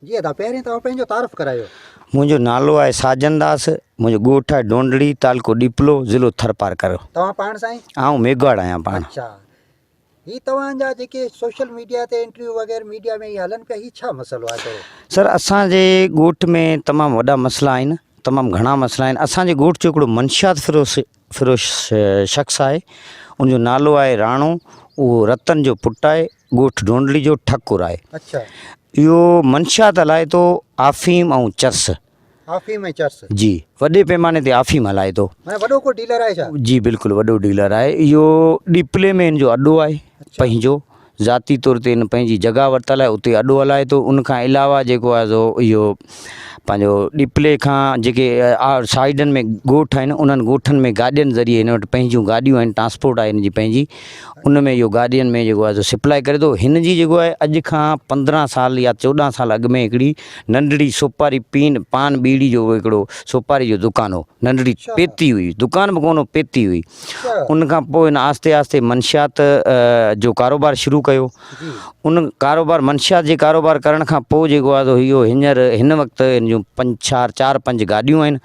جي ادا پهرين توهان پنهنجو تعارف ڪرايو. منهنجو نالو آهي ساجن داس، منهنجو ڳوٺ آهي ڊونڊڙي، تعلقو ڏيپلو، ضلعو ٿرپارڪر. توهان پاڻ سائين؟ آئون ميگهواڙ آهيان پاڻ. اڇا هي توهان جا جيڪي سوشل ميڊيا تي انٽرويو وغيره ميڊيا ۾ هي هلن پيا هي ڇا مسئلو آهي ٿورو. سر اسان جي ڳوٺ ۾ تمام وڏا مسئلا آهن تمام گهڻا مسئلا آهن اسان جي ڳوٺ جو هڪڙو منشيات فروش فروش شخص آهي ان جو نالو آهي راڻو اهو رتن جو پٽ آهي ڳوٺ ڍونڍڙي جو ٺڪر آهي. اڇا. اهو منشيات هلائي ٿو آفيم ۽ چرس. آفيم ۽ چرس. جي وڏي پيماني تي آفيم هلائي ٿو. معنيٰ وڏو ڪو ڊيلر آهي ڇا؟ جي بلڪل وڏو ڊيلر آهي. اهو ڏيپلي ۾ هن جو اڏو آهي پنهنجو ذاتي طور تي هن پنهنجي جڳهه ورتل آهي اتي اڏو هلائي ٿو ان کان علاوه جيڪو آهي سو اهو پنهنجو ڏيپلي کان جيڪي سائيڊن ۾ ڳوٺ آهن انهن ڳوٺن ۾ گاڏين ذريعي هن وٽ پنهنجون گاڏيون آهن ٽرانسپورٽ آهي هن جي پنهنجي ان ۾ اهو گاڏين ۾ جيڪو آهي سو سپلاء ڪري ٿو. هن جي جيڪو آهي اڄ کان 15 سال يا 14 سال اڳ ۾ هڪڙي ننڍڙي سوپاري پين پان ٻيڙي جو هڪڙو سوپاري جو دڪان هو. ننڍڙي پيتي هئي. دڪان به ڪونه هو پيتي هئي. ان کان پوء هن آهستي آهستي منشيات جو ڪاروبار شروع ڪيو. ان ڪاروبار منشيات جي ڪاروبار ڪرڻ کان پوء جيڪو آهي سو اهو هينئر هن وقت هن جون پنج چار چار پنج گاڏيون آهن.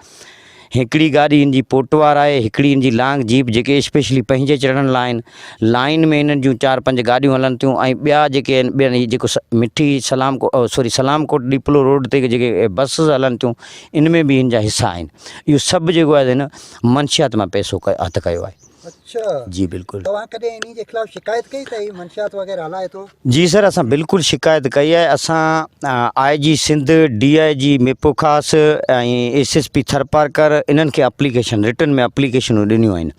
هڪڙي گاڏي هن جي پوٽوار آهي، هڪڙي هن جي لانگ جيپ جيڪي اسپيشلي پنهنجي چڙهڻ لاء آهن. لائين ۾ هنن جون چار پنج گاڏيون هلن ٿيون ۽ ٻيا جيڪي آهن ٻين هي جيڪو مٺي سلام ڪو سوري سلام ڪوٽ ڏيپلو روڊ تي جيڪي بسز هلن ٿيون ان ۾ به هن جا حصا آهن. اهو سڀ جيڪو آهي هن منشيات مان پئسو هٿ ڪيو آهي. اڇا جي بلڪل. توهان ڪڏهن انهي جي خلاف شڪايت ڪئي ته هي منشيات وغيره هلائي ٿو؟ جي سر اسان بلڪل شڪايت ڪئي آهي اسان I G Sindh D I G Mirpurkhas ۽ S S P Tharparkar انهن کي اپليڪيشن رٽن ۾ اپليڪيشنون ڏنيون آهن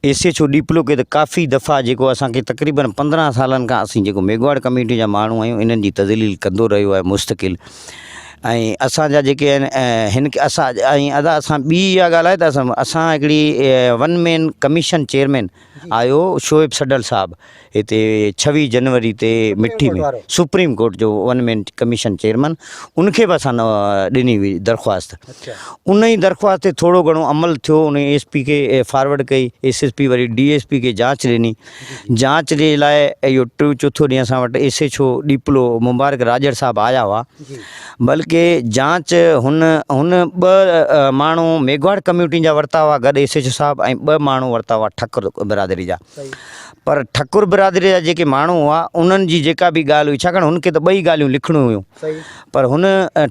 ايس ايڇ او ڏيپلو کي ته ڪافي دفعا جيڪو اسان کي تقريبن 15 سالن کان اسين جيڪو ميگهواڙ ڪميونٽي جا ماڻهو آهيون انهن جي تذليل ڪندو رهيو آهي مستقل ۽ اسان جا جيڪي آهن هن کي اسان ۽ ادا اسان ٻي اها ڳالهه آهي ته اسان اسان هڪڙي ون مين ڪميشن چيئرمين آيو شعيب سڊل صاحب هتي ڇويهه جنوري تي مٺي ۾ سپريم ڪورٽ جو ون مين ڪميشن چيئرمين ان کي به اسان ڏني هئي درخواست ان ئي درخواست تي ٿورو گهڻو عمل ٿيو ان ايس پي کي فارورڊ ڪئي ايس ايس پي وري ڊي ايس پي کي جاچ ڏني جاچ جي لاء اهو ٽيون چوٿون ڏينهن اسان وٽ ايس ايڇ او ڏيپلو مبارڪ راڄڙ صاحب آيا هئا بلڪه جاچ هن هن ٻه ماڻهو ميگهواڙ ڪميونٽي جا ورتا هئا گڏ ايس ايڇ او صاحب ۽ ٻه ماڻهو ورتا هئا ٺڪر برادري جا پر ٺڪر برادري جا جيڪي ماڻهو هئا انهن جي جيڪا به ڳالهه هئي ڇاڪاڻ هن کي ته ٻئي ڳالهيون لکڻيون هيون پر هن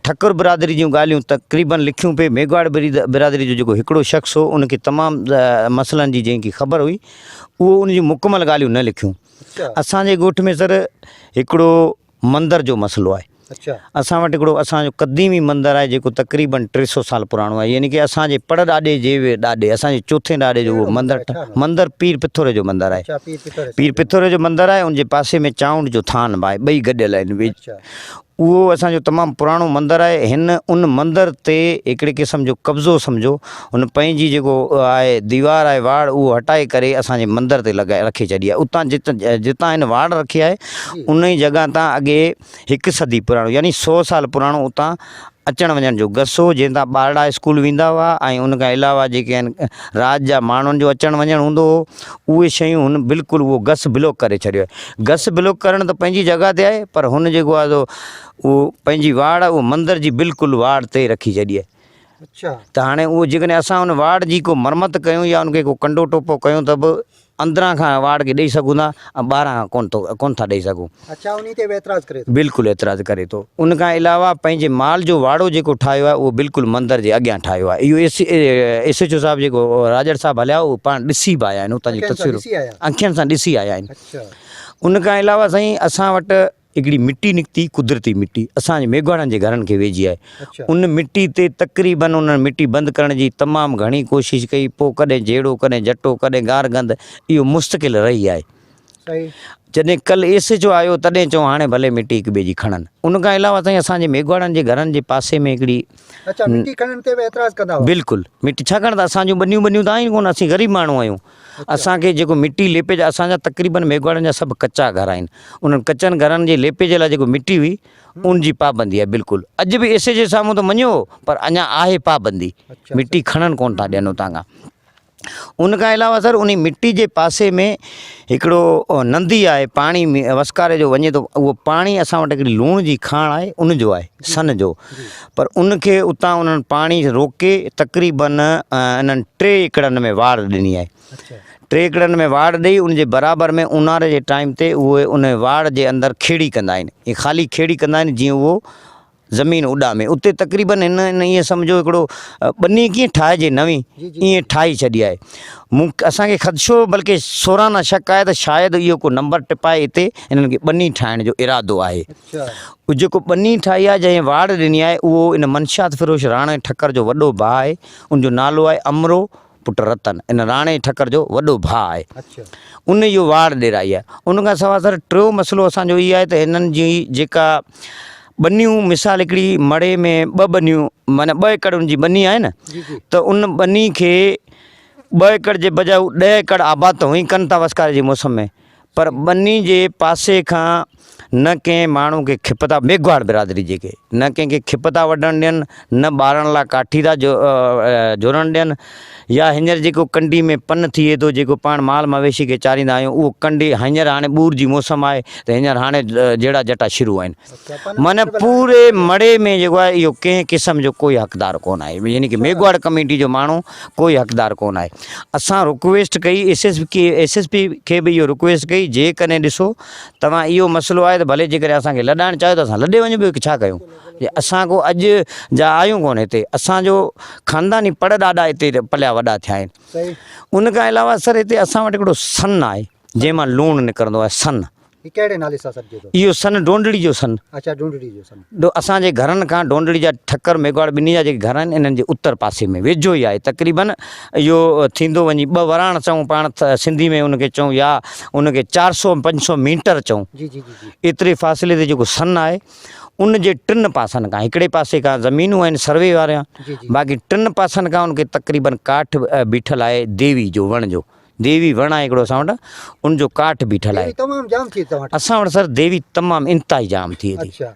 ٺڪر برادري جون ڳالهيون تقريبن لکيون پئي ميگهواڙ برادري جو جيڪو هڪڙو شخص هو ان کي تمام مسئلن جي جنهن کي خبر هئي اهو ان جون مڪمل ڳالهيون نه لکيون. اسان جي ڳوٺ ۾ سر هڪڙو مندر جو مسئلو آهي. اسان وٽ هڪڙو اسان جو قديمي مندر آهي جيڪو تقريبن 300 سال پراڻو آهي يعني ڪي اسان جي پڙ ڏاڏي جي به ڏاڏي اسان جي چوٿين ڏاڏي جو اهو مندر مندر پير پٿوري جو مندر آهي. پير پٿوري جو مندر آهي ان جي پاسي ۾ چانڊ جو ٿان به آهي ٻئي گڏيل آهن. اهو اسان جو تمام پراڻو مندر آهي. هن ان مندر تي هڪڙي قسم جو قبضو سمجهو هن پنهنجي جيڪو آهي ديوار آهي واڙ اهو هٽائي ڪري اسان جي مندر تي لڳائي رکي ڇڏي آهي. اتان جت جتان هن واڙ رکي آهي ان ئي جڳهه تان اڳي هڪ صدي پراڻو يعني سو سال پراڻو اتان اچڻ وڃڻ جو گس هو جنهن تان ٻارڙا اسڪول ويندا هئا ۽ ان کان علاوه جيڪي آهن رات جا ماڻهن جو اچڻ وڃڻ هوندو هو اهي شيون هن بلڪل اهو گس بلاڪ ڪري ڇڏيو آهي گس بلاڪ ڪرڻ ته پنهنجي جڳهه تي آهي پر هن جيڪو آهي سو اهو پنهنجي واڙ اهو مندر جي بلڪل واڙ تي رکي ڇڏي آهي ته هاڻي اهو جيڪڏهن اسان ان واڙ جي ڪو مرمت ڪيون يا ان کي ڪو ڪنڊو ٽوپو ڪيون ته به اندران کان واڙ کي ڏئي سگهون ٿا ۽ ٻاهران کان ڪونه ٿو ڪونه ٿا ڏئي سگهون. اڇا انهي تي به اعتراض ڪري ٿو. بلڪل اعتراض ڪري ٿو. ان کان علاوه پنهنجي مال جو واڙو جيڪو ٺاهيو آهي اهو بلڪل مندر جي اڳيان ٺاهيو آهي. اهو ايس ايس ايڇ او صاحب جيڪو راڄڙ صاحب هليا اهو پاڻ ڏسي به آيا آهن اتان جون تصويرون اکين سان ڏسي آيا آهن. ان کان علاوه سائين اسان وٽ هڪڙي مٽي نڪتي قدرتي مٽي اسان جي ميگهواڙن جي گهرن کي ويجهي آهي ان مٽي تي تقريبن انهن مٽي بند ڪرڻ جي تمام گهڻي ڪوشش ڪئي پوء ڪڏهن جهيڙو ڪڏهن جٽو ڪڏهن گار گند اهو مستقل رهي آهي جڏهن ڪل ايس ايڇ او آيو تڏهن چئون هاڻي ڀلي مٽي هڪ ٻئي جي کڻن ان کان علاوه سائين اسان جي ميگهواڙن جي گهرن جي پاسي ۾ هڪڙي اچا مٽي کڻڻ تي به اعتراض ڪندا هئا بلڪل مٽي ڇاڪاڻ ته اسان جون ٻنيون ٻنيون ته آهن ڪونه اسين غريب ماڻهو آهيون اسان کي جيڪو مٽي ليپي جا اسان جا تقريبن ميگهواڙن جا سڀ ڪچا گهر آهن انهن ڪچن گهرن جي ليپي جي لاء جيڪو مٽي هئي ان جي پابندي آهي بلڪل اڄ به ايس ايڇ جي سامهون ته مڃيو هو پر اڃا آهي پابندي مٽي کڻڻ ڪونه ٿا ڏين اتان کان. ان کان علاوه سر انهي مٽي جي پاسي ۾ هڪڙو ندي آهي پاڻي وسڪاري جو وڃي ٿو اهو پاڻي اسان وٽ هڪڙي لوڻ جي کاڻ آهي ان جو آهي سن جو پر ان کي اتان انهن پاڻي روڪي تقريبن انهن ٽي ايڪڙن ۾ واڙ ڏني آهي ٽي ايڪڙن ۾ واڙ ڏئي ان جي برابر ۾ اونهاري جي ٽائيم تي اهي ان واڙ جي اندر کيڙي ڪندا آهن ائين خالي کيڙي ڪندا آهن جيئن اهو زمين اڏامي اتي تقريبن هن هن ائين سمجهو هڪڙو ٻني ڪيئن ٺاهجي نوين ائين ٺاهي ڇڏي آهي مون اسان کي خدشو بلڪه سورانا شڪ آهي ته شايد اهو ڪو نمبر ٽپائي اتي هنن کي ٻني ٺاهڻ جو ارادو آهي اهو جيڪو ٻني ٺاهي آهي جنهن واڙ ڏني آهي اهو ان منشيات فروش راڻي ٺڪر جو وڏو ڀاء آهي ان جو نالو آهي امرو پٽ رتن ان راڻي ٺڪر جو وڏو ڀاء آهي ان اهو واڙ ڏيرائي آهي ان کان سواء سر ٽيون مسئلو اسان جو اهو آهي ته هنن جي جيڪا ٻنيون مثال هڪڙي مڙهي ۾ ٻه ٻنيون معنيٰ ٻه ايڪڙ ان جي ٻني آهي نه ته ان ٻني کي ٻه ايڪڙ جي بجاء هو ڏهه ايڪڙ آباد ته هونئن ڪن ٿا وسڪاري جي موسم ۾ پر ٻني جي پاسي کان نه ڪنهن ماڻهو کي کپ ٿا ميگهواڙ برادري جيڪي نه ڪنهن کي کپ ٿا وڍڻ ڏين نه ٻارڻ لاء ڪاٺي ٿا جهرڻ ڏين يا هينئر جيڪو ڪنڊي ۾ پن ٿئي ٿو جيڪو پاڻ مال مويشي کي چاريندا آهيون اهو ڪنڊي هينئر هاڻي ٻور جي موسم آهي ته هينئر هاڻي جهڙا جٽا شروع آهن معنيٰ پوري مڙهي ۾ جيڪو آهي اهو ڪنهن قسم جو ڪوئي حقدار ڪونه آهي يعني ڪي ميگهواڙ ڪميٽي جو ماڻهو ڪوئي حقدار ڪونه آهي اسان رڪويسٽ ڪئي ايس ايس کي ايس ايس پي کي به اهو رڪويسٽ ڪئي جيڪڏهن ڏسو توهان اهو مسئلو آهي ته ڀلي جيڪڏهن اسان کي لڏائڻ چاهيو ته اسان لڏي وڃون ٻيو ڇا ڪيون جي اسان ڪو اڄ جا آهيون ڪونه هتي اسان جو خانداني پڙ ڏاڏا هتي پليا وڏا ٿيا آهن ان کان علاوه سر هتي اسان وٽ هڪڙو سن آهي جنهن مان لوڻ نڪرندو آهي سن هي ڪهڙي نالي سان سڏجي ٿو؟ اهو سن ڊونڊڙي جو سن. اڇا ڊونڊڙي جو سن. اسان جي گهرن کان ڊونڊڙي جا ٺڪر ميگهواڙ ٻنهي جا جيڪي گهر آهن انهن جي اتر پاسي ۾ ويجهو ئي آهي تقريبن اهو ٿيندو وڃي ٻه وراڻ چئون پاڻ سنڌي ۾ ان کي چئون يا ان کي چار سو پنج سو ميٽر چئون جي جي جي جي. ايتري فاصلي تي جيڪو سن آهي ان جي ٽن پاسن کان هڪڙي پاسي کان زمينون آهن سروي واريان جي جي. باقي ٽن پاسن کان ان کي تقريبن ڪاٺ بيٺل آهي ديوي جو وڻ جو. ديوي وڻ آهي هڪڙو اسان وٽ ان جو ڪاٺ بيٺل آهي. ديوي تمام جام ٿئي توهان وٽ. اسان وٽ سر ديوي تمام انتهائي جام ٿئي ٿي. اڇا.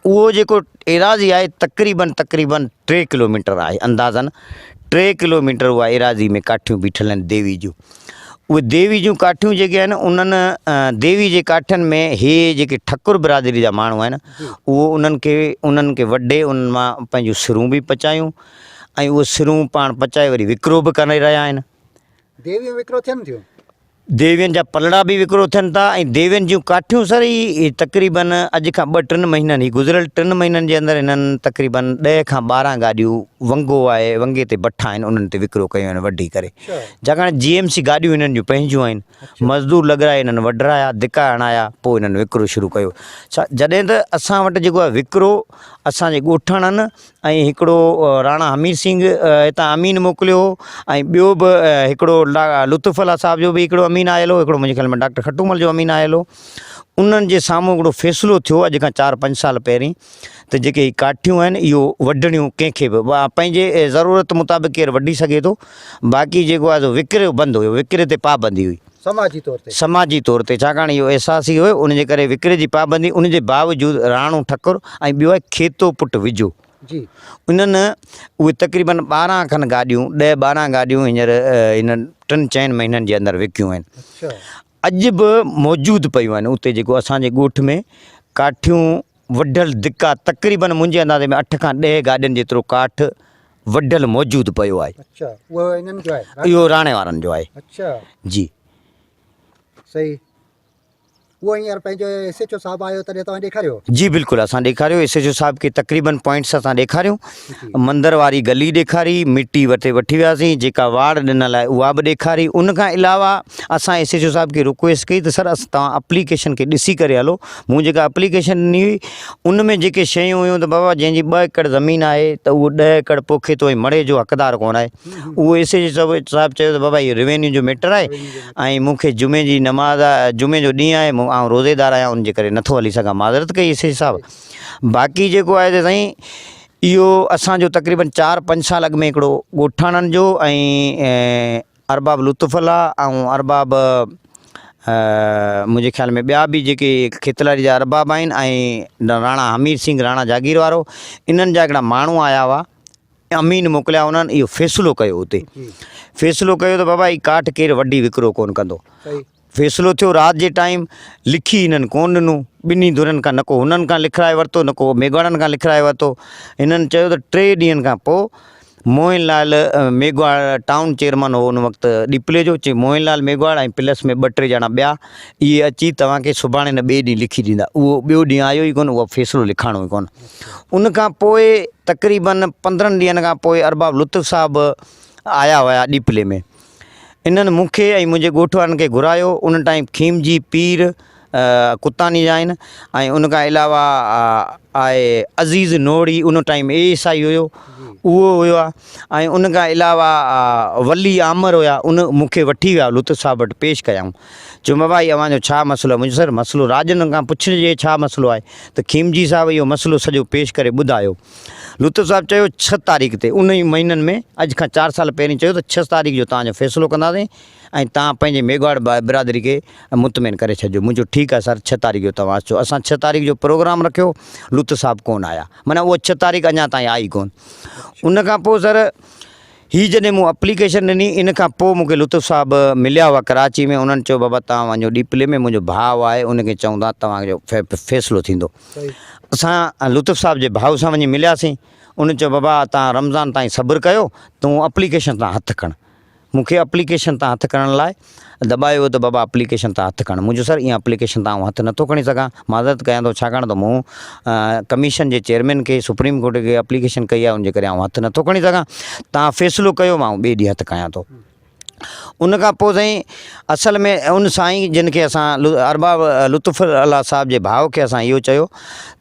اهو جيڪو ايراضي آهي تقريبن تقريبن ٽي ڪلوميٽر آهي اندازن ٽي ڪلوميٽر اها ايراضي ۾ ڪاٺيون بيٺل آهن ديوي جون. اهي ديوي جون ڪاٺيون جيڪي آهن انهن ديوي جي ڪاٺين ۾ هي جيڪي ٺڪر برادري جا ماڻهو آهن اهو انهن کي انهن کي وڍي انهن مان پنهنجون سرون به پچايون ۽ اهي سرون پاڻ پچائي وري وڪرو به ڪري رهيا آهن. ديويون وڪرو ٿين ٿيون. ديوين جا پلڙا به وڪرو ٿين ٿا ۽ ديوين جون ڪاٺيون سر هي تقريبن اڄ کان ٻه ٽن مهينن هي گذريل ٽن مهينن جي اندر هنن تقريبن ڏهه کان ٻارهن گاڏيون ونگو آهي ونگي تي بٺا آهن انهن تي وڪرو ڪيون آهن وڍي ڪري ڇاڪاڻ جي ايم سي گاڏيون هنن جون پنهنجون آهن مزدور لڳرائي هنن وڍرايا ڌڪا هڻايا پوء هنن وڪرو شروع ڪيو جڏهن ته اسان وٽ جيڪو آهي وڪرو اسان جي ڳوٺاڻن ۽ هڪڙو راڻا همير سنگهه هتان امين موڪليو هو ۽ ٻيو به هڪڙو لطف الله صاحب جو به هڪڙو امين آيل هو هڪڙو منهنجي خيال ۾ ڊاڪٽر کٽومل جو امين آيل هو انهن جي سامهون هڪڙو فيصلو ٿيو اڄ کان چار پنج سال پهرين ته جيڪي هي ڪاٺيون آهن اهو وڍڻيون ڪنهن کي به پنهنجي ضرورت مطابق ڪير وڍي سگهي ٿو باقي جيڪو آهي سو وڪري بند هيو وڪري تي پابندي هئي سماجي طور تي. سماجي طور تي ڇاڪاڻ اهو احساس ئي هيو ان جي ڪري وڪري جي پابندي ان جي باوجود راڻو ٺڪر ۽ ٻيو آهي کيتو پٽ وجهو جي. انهن اهي تقريبن 12 کن گاڏيون ڏهه 12 گاڏيون هينئر هنن ٽن چئن مهينن جي اندر وڪيون آهن اڇا. اڄ به موجود پيون آهن اتي جيڪو اسان جي ڳوٺ ۾ ڪاٺيون وڍيل دڪا تقريبن منهنجي اندازي ۾ اٺ کان ڏهه گاڏين جيترو ڪاٺ وڍيل موجود پيو آهي. اڇا اهو انهن جو آهي. اهو راڻي وارن جو آهي. اڇا. جي. صحيح اهو هينئر پنهنجو ايس ايڇ او صاحب آيو تڏهن توهان ڏيکاريو. جي بلڪل اسان ڏيکاريو ايس ايڇ او صاحب کي تقريبن پوائنٽس اسان ڏيکاريون مندر واري گلي ڏيکاري مٽي وٽي وٺي وياسين جيڪا واڙ ڏنل آهي اها به ڏيکاري ان کان علاوه اسان ايس ايڇ او صاحب کي رڪويسٽ ڪئي ته سر توهان اپليڪيشن کي ڏسي ڪري هلو مون جيڪا اپليڪيشن ڏني هئي ان ۾ جيڪي شيون هيون ته بابا جنهن جي ٻه ايڪڙ زمين آهي ته اهو ڏهه ايڪڙ پوکي ٿو ۽ مڙهي جو حقدار ڪونه آهي اهو ايس ايڇ او صاحب چيو ته بابا هي روينيو جو ميٽر آهي ۽ مون کي جمعي جي نماز آهي جمعي جو ڏينهن آهي مون آئون روزيدار آهيان ان جي ڪري نٿو هلي سگهان معذرت ڪئي ايس ايڇ صاحب باقي جيڪو آهي ته سائين اهو اسانجو تقريبن چار پنج سال اڳ ۾ هڪڙو ڳوٺاڻن جو ۽ ارباب لطف الله ۽ ارباب منهنجي خيال ۾ ٻيا به جيڪي کيتلاري جا ارباب آهن ۽ راڻا همير سنگهه راڻا جاگير وارو انهن جا هڪڙا ماڻهو آيا هئا امين موڪليا انهن اهو فيصلو ڪيو اتي فيصلو ڪيو ته بابا هي ڪاٺ ڪير وڍي وڪرو ڪونه ڪندو. فيصلو ٿيو رات جي ٽائيم لکي هنن ڪونه ڏنو ٻنهي ڌرين کان نه ڪو هنن کان لکرائي ورتو نه ڪو ميگهواڙن کان لکرائي ورتو هنن چيو ته ٽي ڏينهن کان پوء موهن لال ميگهواڙ ٽائون چيئرمن هو ان وقت ڏيپلي جو چي موهن لال ميگهواڙ ۽ پلس ۾ ٻه ٽي ڄڻا ٻيا اهي اچي توهان کي سڀاڻي نه ٻئي ڏينهن لکي ڏيندا اهو ٻيو ڏينهن آيو ئي ڪونه اهو فيصلو لکاڻو ئي ڪونه ان کان پوء تقريبن پندرهن ڏينهن کان پوء ارباب لطف صاحب آيا هيا ڏيپلي ۾ انهن مون کي ۽ منهنجي ڳوٺ وارن کي گهرايو ان ٽائيم کيمجي پير ڪتاني جا آهن ۽ ان کان علاوه آهي عزيز نوڙي ان ٽائيم اي ايس I هيو اهو هيو ۽ ان کان علاوه ولي آمر هيا ان مون کي وٺي ويا لطف صاحب وٽ پيش ڪيائون چيو بابا هي اوهان جو ڇا مسئلو آهي منهنجو سر مسئلو راڄن کان پڇجي ڇا مسئلو آهي ته کيمجي صاحب اهو مسئلو سڄو پيش ڪري ٻڌايو لطف صاحب چيو ڇهه تاريخ تي ان ئي مهينن ۾ اڄ کان چار سال پهرين چيو ته ڇهه تاريخ جو توهان جو فيصلو ڪنداسين ۽ توهان پنهنجي ميگهواڙ برادري کي مطمئن ڪري ڇڏجو مون چيو ٺيڪ آهي سر ڇهه تاريخ جو توهان اچو اسان ڇهه تاريخ جو پروگرام رکيو لطف صاحب ڪونه آيا معنيٰ اها ڇهه تاريخ اڃا تائين آئي ڪونه ان کان پوء سر هي جڏهن مون اپليڪيشن ڏني ان کان پوء مون کي لطف صاحب مليا هئا ڪراچي ۾ انهن چيو بابا توهان وڃو ڏيپلي ۾ منهنجو ڀاء آهي ان کي چوندا توهان جو فيصلو ٿيندو اسان لطف صاحب جي ڀاء سان وڃي ملياسين ان چيو بابا توهان رمضان تائين صبر ڪيو تون اپليڪيشن تان هٿ کڻ مون کي اپليڪيشن تان هٿ کڻڻ لاء دٻايو ويو ته بابا اپليڪيشن تان هٿ کڻ. مون چيو سر ايئن اپليڪيشن تان آئون هٿ نٿو کڻي سگهان، معذرت ڪيان ٿو ڇاڪاڻ ته مون ڪميشن جي چيئرمين کي سپريم ڪورٽ کي اپليڪيشن ڪئي آهي ان جي ڪري آئون هٿ نٿو کڻي سگهان، توهان فيصلو ڪيو مان ٻئي ڏينهن هٿ کڻان ٿو. ان کان پوء سائين اصل ۾ ان سائين جن کي اسان ارباب لطف الله صاحب جي ڀاء کي اسان اهو چيو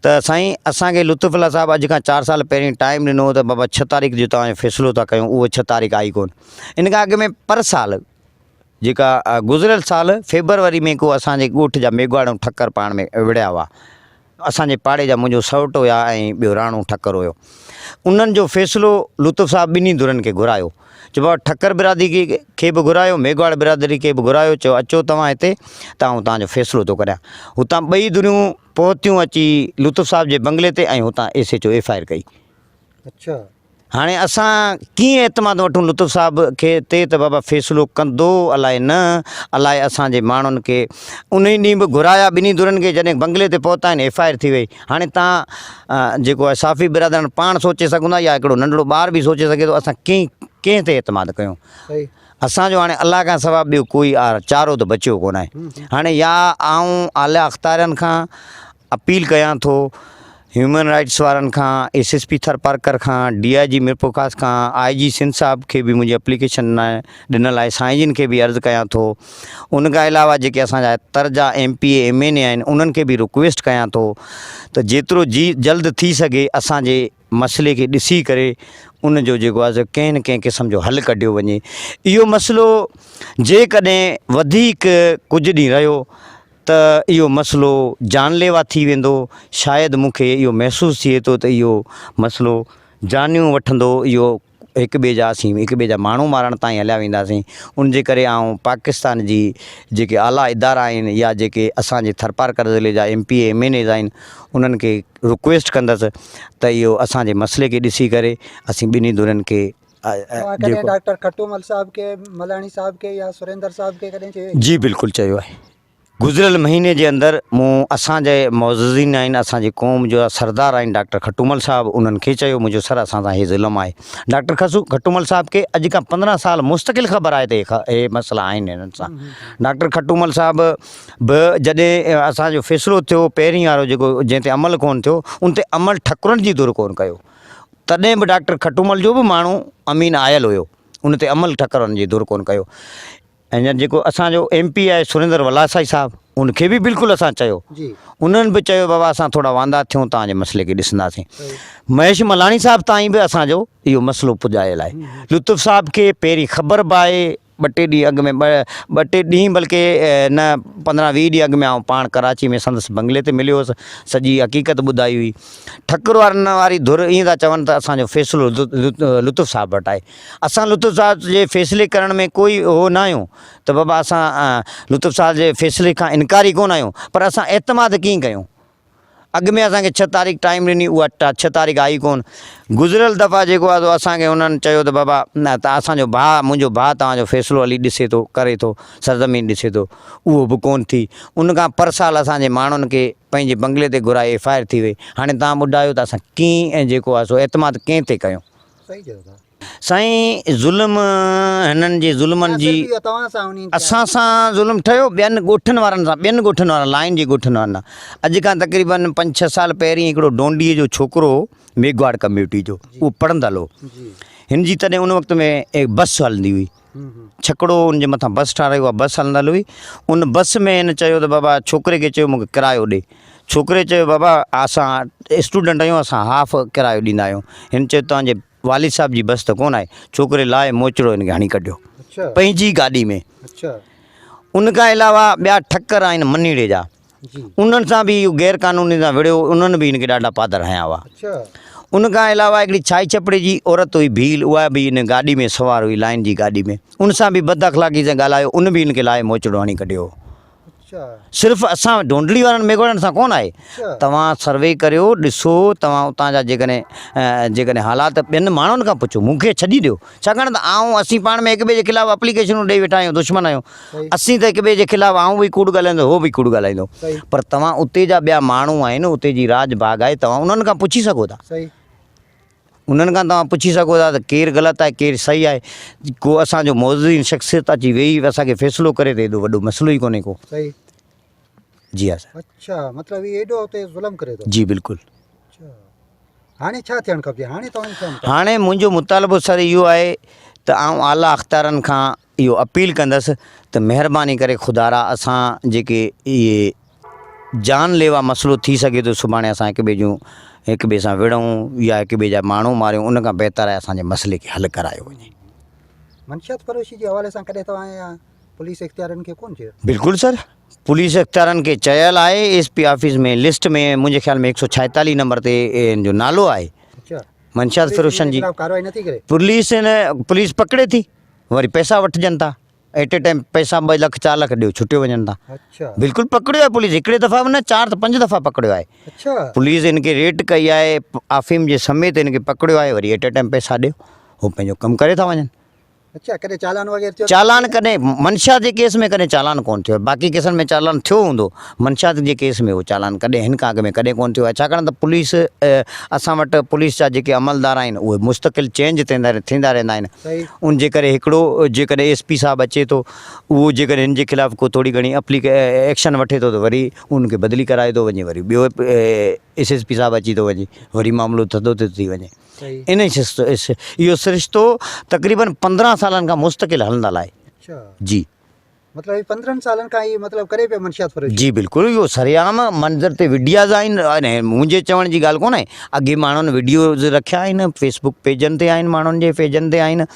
ته سائين اسان کي لطف الله صاحب اڄ کان چار سال پهرين ٽائيم ڏنو هو ته بابا ڇهه تاريخ جو توهان جو فيصلو ٿا ڪيون اهو ڇهه تاريخ آئي ڪونه. ان کان اڳ ۾ پر سال جيڪا گذريل سال فيبروري ۾ ڪو اسان جي ڳوٺ جا ميگهواڙ ۽ ٺڪر پاڻ ۾ وڙهيا هئا. اسان جي پاڙي جا منهنجو سئوٽ هيا ۽ ٻيو راڻو ٺڪر هيو. انهن جو فيصلو لطف صاحب ٻنهي ڌرين کي گهرايو. چيو بابا ٺڪر برادري کي به گهرايو ميگهواڙ برادري کي به گهرايو چيو اچو توهان هتي ته آئون توهان جو فيصلو ٿو ڪريان. هتان ٻئي ڌريون پهتيون اچي لطف صاحب جي بنگلي تي ۽ هتان S H O F I R ڪئي. اڇا. هاڻي اسان ڪيئن اعتماد وٺون لطف صاحب کي تي ته بابا فيصلو ڪندو الائي نه الائي اسان جي ماڻهن کي انهي ڏينهن به گهرايا ٻنهي ڌرين کي جڏهن بنگلي تي پهتا آهن ايف I R ٿي وئي هاڻي تان جيڪو آهي صحافي برادران پاڻ سوچي سگهون ٿا يا هڪڙو ننڍڙو ٻار به سوچي سگهي ٿو اسان ڪنهن ڪنهن تي اعتماد ڪيون اسان جو هاڻي الله کان سوا ٻيو ڪوئي چارو ته بچيو ڪونه آهي هاڻي يا آئون اعليٰ اختيارين کان اپيل ڪيان ٿو هيومن رائٽس وارن کان ايس ايس پي ٿرپارڪر کان ڊي I جي ميرپورخاص کان آء جي سنڌ صاحب کي به منهنجي اپليڪيشن ڏنل آهي سائين جن کي به عرض ڪيان ٿو ان کان علاوه جيڪي اسان جا تر جا M P A M N A آهن انهن کي به رڪويسٽ ڪيان ٿو ته جيترو جي جلد ٿي سگهي اسان جي مسئلي کي ڏسي ڪري ان جو جيڪو آهي سو ڪنهن نه ڪنهن قسم جو حل ڪڍيو وڃي اهو مسئلو جيڪڏهن وڌيڪ ڪجهه ڏينهن رهيو ته اهو مسئلو جان ليوا ٿي ويندو شايد مون کي اهو محسوس ٿئي ٿو ته اهو مسئلو جانيون وٺندو اهو هڪ ٻئي جا اسين هڪ ٻئي جا ماڻهو مارڻ تائين هليا وينداسين ان جي ڪري آئون پاڪستان جي جيڪي اعليٰ ادارا آهن يا جيڪي اسان جي ٿرپارڪر ضلعي جا M P A M N As آهن انهن کي رڪويسٽ ڪندس ته اهو اسان جي مسئلي کي ڏسي ڪري اسين ٻنهي ڌرين کي توهان ڪڏهن ڊاڪٽر کٽومل صاحب کي ملاڻي صاحب کي يا سريندر صاحب کي ڪڏهن چيو؟ جي بلڪل چيو آهي گذريل مهيني جي اندر مون اسان جي معززين آهن اسان جي قوم جا سردار آهن ڊاڪٽر کٽومل صاحب انهن کي چيو منهنجو سر اسان سان هي ظلم آهي ڊاڪٽر کسو کٽومل صاحب کي اڄ کان 15 سال مستقل خبر آهي ته هي مسئلا آهن هنن سان ڊاڪٽر کٽومل صاحب به جڏهن اسان جو فيصلو ٿيو پهرين وارو جيڪو جنهن تي عمل ڪون ٿيو ان تي عمل ٺڪرن جي ڌر ڪون ڪيو تڏهن به ڊاڪٽر کٽومل جو به ماڻهو امين آيل هيو ان تي عمل ٺڪرن جي ڌر ڪون ڪيو هينئر جيڪو اسان جو ايم پي آهي سريندر ولاسائي صاحب ان کي به بلڪل اسان چيو انهن به چيو بابا اسان ٿورا واندا ٿيون توهان جي مسئلي کي ڏسنداسين مهيش ملاڻي صاحب تائين به اسان جو اهو مسئلو پڄايل آهي لطف صاحب کي پهرين خبر به آهي ٻه ٽي ڏينهن اڳ ۾ ٻه ٽي ڏينهن بلڪه نه پندرهن ويهه ڏينهن اڳ ۾ آئون پاڻ ڪراچي ۾ سندس بنگلي تي مليو هوس سڄي حقيقت ٻڌائي هئي ٺڪر وارن واري ڌر ائين ٿا چون ته اسان جو فيصلو لطف صاحب وٽ آهي اسان لطف صاحب جي فيصلي ڪرڻ ۾ ڪوئي هو نه آهيون ته بابا اسان لطف صاحب جي فيصلي کان انڪاري ڪونه آهيون پر اسان اعتماد ڪيئن ڪيون؟ اڳ ۾ اسان کي ڇهه تاريخ ٽائيم ڏني اها ڇهه تاريخ آئي ڪون. گذريل دفعا جيڪو آهي سو اسان کي انهن چيو ته بابا نه اسان جو ڀاء منهنجو ڀاء توهان جو فيصلو هلي ڏسي ٿو ڪري ٿو سرزمين ڏسي ٿو اهو به ڪون ٿي. ان کان پر سال اسان جي ماڻهن کي پنهنجي بنگلي تي گهرائي ايف I R ٿي وئي. هاڻي توهان ٻڌايو ته اسان ڪيئن جيڪو آهي سو اعتماد ڪنهن تي ڪيون. صحيح چيو ٿا. سائين ظلم هنن جي ظلمن جي اسان سان ظلم ٺهيو ٻين ڳوٺن وارن سان ٻين ڳوٺن وارن لائن جي ڳوٺن وارن سان اڄ کان تقريبن پنج ڇهه سال پهرين هڪڙو ڊونڊي جو ڇوڪرو هو ميگهواڙ ڪميونٽي جو اهو پڙهندل هو هن جي تڏهن ان وقت ۾ بس هلندي هئي ڇڪڙو ان جي مٿان بس ٺاهرائي اها بس هلندل هئي ان بس ۾ هن چيو ته بابا ڇوڪري کي چيو مونکي ڪرايو ڏي ڇوڪري چيو بابا اسان اسٽوڊنٽ آهيون اسان هاف ڪرايو ڏيندا آهيون هن چيو توهان جي والد صاحب جي بس ته ڪونه آهي. ڇوڪري لاهي موچڙو هن کي هڻي ڪڍيو. پنهنجي گاڏي ۾. ان کان علاوه ٻيا ٺڪر آهن منيڙي جا. انهن سان به اهو غير قانوني سان وڙهيو انهن به هن کي ڏاڍا پادر هنيا هئا. ان کان علاوه هڪڙي ڇائي ڇپڙي جي عورت هئي ڀيل اها به ان گاڏي ۾ سوار هئي لائين جي گاڏي ۾ ان سان به بد اخلاقي سان ڳالهايو ان به هن کي لاهي موچڙو هڻي ڪڍيو هو. صرف اسان ڍونڍڙي وارن ميگهواڙن سان ڪونه آهي. توهان سروي ڪريو ڏسو توهان اتان جا جيڪڏهن جيڪڏهن حالات ٻين ماڻهن کان پڇو مون کي ڇڏي ڏيو ڇاڪاڻ ته آئون اسين پاڻ ۾ هڪ ٻئي جي خلاف اپليڪيشنون ڏئي ويٺا آهيون دشمن آهيون اسين ته هڪ ٻئي جي خلاف آئون به ڪوڙ ڳالهائيندس هو به ڪوڙ ڳالهائيندو پر توهان اتي جا ٻيا ماڻهو آهن اتي جي راڄ ڀاڳ آهي توهان انهن کان پڇي سگهو ٿا. انهن کان توهان پڇي سگهو ٿا ته ڪير غلط آهي ڪير صحيح آهي ڪو اسان جو معززين شخصيت اچي ويهي اسان کي فيصلو ڪري ته ايڏو وڏو مسئلو ئي ڪونهي ڪو. صحيح. جي ها سر. اڇا مطلب هي ايڏو اتي ظلم ڪري ٿو. جي بلڪل. اڇا هاڻي ڇا ٿيڻ کپجي هاڻي توهان جو ڇا مطالبو. هاڻي منهنجو مطالبو سر اهو آهي ته آئون اعليٰ اختيارن کان اهو اپيل ڪندس ته مهرباني ڪري خدارا اسان جيڪي اهي جان ليوا مسئلو ٿي سگهي ٿو سڀاڻي اسان هڪ ٻئي جون هڪ ٻئي سان وڙهون يا هڪ ٻئي جا ماڻهو ماريون ان کان بهتر آهي اسان جي مسئلي کي حل ڪرايو وڃي. منشيات فروشي جي حوالي سان ڪڏهن توهان يا پوليس اختيارين کي ڪونه چيو؟ بلڪل سر پوليس اختيارن کي چيل آهي ايس پي آفيس ۾ لسٽ ۾ منهنجي خيال ۾ هڪ سو ڇائيتاليهه نمبر تي ان جو نالو آهي منشيات فروشن جي پوليس پوليس پڪڙي ٿي وري پئسا وٺجن ٿا ايٽ اي ٽائيم پئسا ٻه لک چار لک ڏيو ڇٽيو وڃن ٿا بلڪل پڪڙيو آهي پوليس هڪڙي دفعا به نه چار ته پنج دفعا پڪڙيو آهي پوليس هن کي ريٽ ڪئي آهي آفيم جي سميت هن کي پڪڙيو آهي وري ايٽ اي ٽائيم پئسا ڏيو هو پنهنجو ڪم ڪري ٿا وڃن چالان ڪڏهن منشا جي ڪيس ۾ ڪڏهن چالان ڪون ٿيو باقي ڪيسن ۾ چالان ٿيو هوندو منشا جي ڪيس ۾ اهو چالان ڪڏهن هن کان اڳ ۾ ڪڏهن ڪون ٿيو آهي ڇاڪاڻ ته پوليس اسان وٽ پوليس جا جيڪي عملدار آهن اهي مستقل چينج ٿيندا رهندا آهن ان جي ڪري هڪڙو جيڪڏهن ايس پي صاحب اچي ٿو اهو جيڪڏهن هن جي خلاف ڪو ٿوري گهڻي اپلي ايڪشن وٺي ٿو ته وري ان کي بدلي ڪرائي ٿو وڃي وري ٻيو ايس ايس پي صاحب اچي ٿو وڃي وري معاملو ٿڌو ٿو ٿي وڃي ان اهو سرشتو تقريبن 15 سالن کان مستقل هلندل آهي جي. مطلب هي 15 سالن کان هي مطلب ڪري پيو منشيات فروشي. جي بلڪل اهو سرعام منظر تي وڊياز آهن ۽ منهنجي چوڻ جي ڳالهه ڪونه آهي اڳي ماڻهن وڊيوز رکيا آهن فيس بڪ پيجن تي آهن ماڻهن جي پيجن تي آهن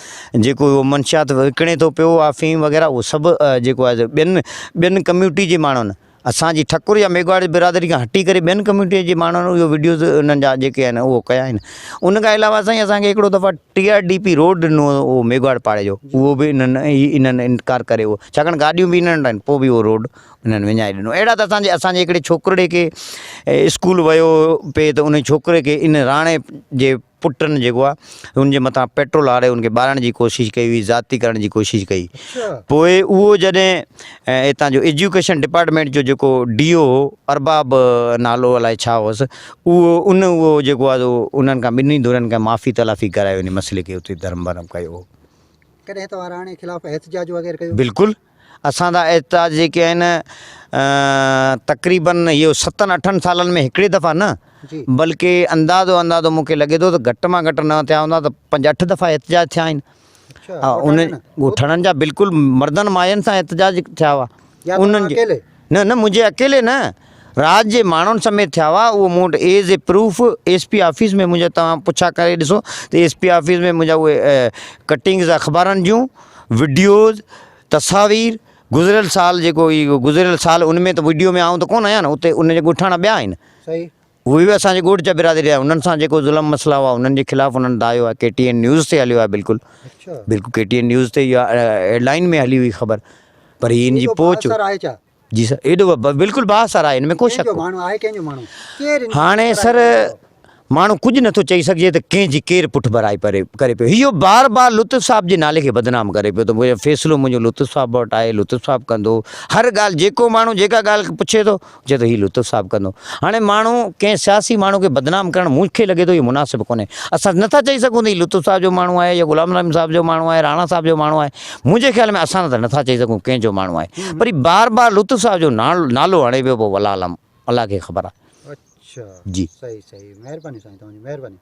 جيڪو اهو منشيات وڪڻي ٿو پيو آفيم وغيره اهو سڀ جيڪو آهي ٻين ٻين ڪميونٽي جي ماڻهن اسان جي ٺڪر يا ميگهواڙ برادري کان هٽي ڪري ٻين ڪميونٽي جي ماڻهن اهو وڊيوز انهن جا جيڪي آهن اهو ڪيا آهن ان کان علاوه سائين اسان کي هڪڙو دفعا T R D P road ڏنو هو ميگهواڙ پاڙي جو اهو به انهن انهن انڪار ڪري اهو ڇاڪاڻ گاڏيون به انهن وٽ آهن پوء به اهو روڊ انهن وڃائي ڏنو اهڙا ته اسان جي اسان جي هڪڙي ڇوڪرڙي کي اسڪول ويو پئي ته ان ڇوڪري کي ان راڻي جي پٽن جيڪو آ ان جي مٿان پيٽرول هاري ان کي ٻارڻ جي ڪوشش ڪئي هئي زيادتي ڪرڻ جي ڪوشش ڪئي پوء اهو جڏهن هتان جو ايجوڪيشن ڊپارٽمينٽ جو جيڪو ڊي او هو ارباب نالو الائي ڇا هوس اهو ان اهو جيڪو آ سو انهن کان ٻنهي ڌرين کان معافي تلافي ڪرائي ان مسئلي کي اتي درم برم ڪيو هو. ڪڏهن توهان راڻي خلاف احتجاج وغيره ڪيو؟ بلڪل اسان جا احتجاج جيڪي آهن تقريبن اهو ستن اٺن سالن ۾ هڪڙي دفعا نه بلڪه اندازو اندازو مون کي لڳي ٿو ته گهٽ مان گهٽ نه ٿيا هوندا ته پنج اٺ دفعا احتجاج ٿيا آهن ان ڳوٺاڻن جا بلڪل مردن ماين سان احتجاج ٿيا هئا انهن جي نه نه منهنجي اڪيلي نه راڄ جي ماڻهن سميت ٿيا هئا اهو مون وٽ as a proof S P office ۾ منهنجا توهان پڇا ڪري ڏسو ته ايس پي آفيس ۾ منهنجا اهي ڪٽنگز اخبارن جون وڊيوز تصاوير گذريل سال جيڪو هي گذريل سال ان ۾ ته وڊيو ۾ آئون ته ڪونه آهيان نه اتي ان جا ڳوٺاڻا ٻيا آهن اهي به اسان جي ڳوٺ جا برادري آهن انهن سان جيڪو ظلم مسئلا هئا انهن جي خلاف انهن دايو آهي ڪي ٽي اين نيوز تي هليو آهي بلڪل بلڪل ڪي ٽي اين نيوز تي اها هيڊ لائن ۾ هلي هئي خبر پر هي ان جي پهچ جي سر ايڏو بلڪل بااثر آهي ان ۾ ڪو شڪ ڪنهن جو ماڻهو آهي ڪنهن جو ماڻهو ڪير هاڻي سر ماڻهو ڪجهه نٿو چئي سگهجي ته ڪنهن جي ڪير پٺڀرائي پري ڪري پيو اهو بار بار لطف صاحب جي نالي کي بدنام ڪري پيو ته منهنجو فيصلو منهنجو لطف صاحب وٽ آهي لطف صاحب ڪندو هر ڳالهه جيڪو ماڻهو جيڪا ڳالهه پڇي ٿو چئي ٿو هي لطف صاحب ڪندو هاڻي ماڻهو ڪنهن سياسي ماڻهو کي بدنام ڪرڻ مون کي لڳي ٿو اهو مناسب ڪونهي اسان نٿا چئي سگهون ته هي لطف صاحب جو ماڻهو آهي يا غلام نبي صاحب جو ماڻهو آهي راڻا صاحب جو ماڻهو آهي منهنجي خيال ۾ اسان ته نٿا چئي سگهون ڪنهن جو ماڻهو آهي پر هي بار بار لطف صاحب جو نالو هڻي پيو پوء والله عالم الله کي خبر آهي اڇا جي صحيح صحيح مهرباني سائين توهان جي مهرباني.